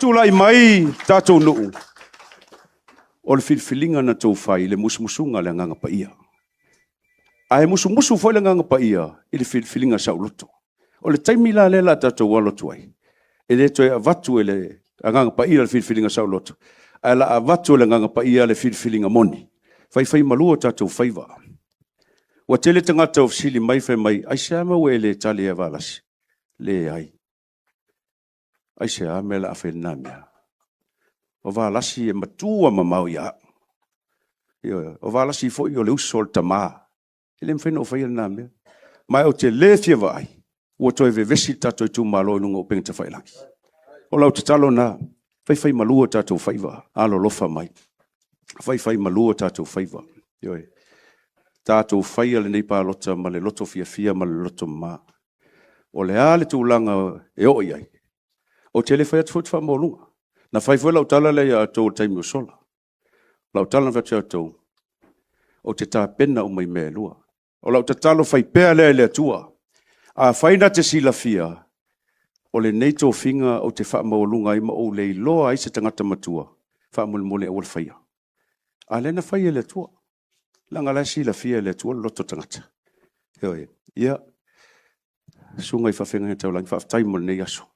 Tulai mai tatou nuu, o le filifiliga na outou fai i le musumusuga a le Agaga Paia. Ae musumusu foi le Agaga Paia i le filifiliga saoloto. O le taimi la lea o le a tatou alo atu ai, e le toe avatu e le Agaga Paia le filifiliga saoloto, ae o le a avatu e le Agaga Paia le filifiliga moni, faifaimalu o tatou faiva. Ua tele tagata ua fesili mai fai mai, aisea le mea ua e le tali ai ia Valasi? Leai. Aisea le mea o le a fai ai lena mea? O Valasi e matua mamao ia au. Ioe. O Valasi foi o le uso a le tama, e le mafai ona ou faia lena mea. Ma ou te le fia vaai ua toe vevesi le tatou itumalo i luga o upega tafailagi. O lau tatalo lena, faifaimalu o tatou faiva, alolofa mai, faifaimalu o tatou faiva. Ioe. Tatou faia lenei palota ma le loto fiafia ma le loto mama. O le a le tulaga e oo i ai, ou te le fai atu foi ou te faamaualuga. Na fai foi lau tala lea ia outou i le taimi ua sola. O lau tala na fai atu ia outou, ou te tapena uma i mea e lua. O lau tatalo faipea lea i le Atua, afai na te silafia o lenei tofiga ou te faamaualuga ai ma ou le iloa ai se tagata matua, faamolemole aua le faia. A o lea na fai e le Atua, leaga o la e silafia e le Atua le loto o le tagata. Ioe. Ia, susuga i faafeagaiga taulagi, faafetai mo lenei aso.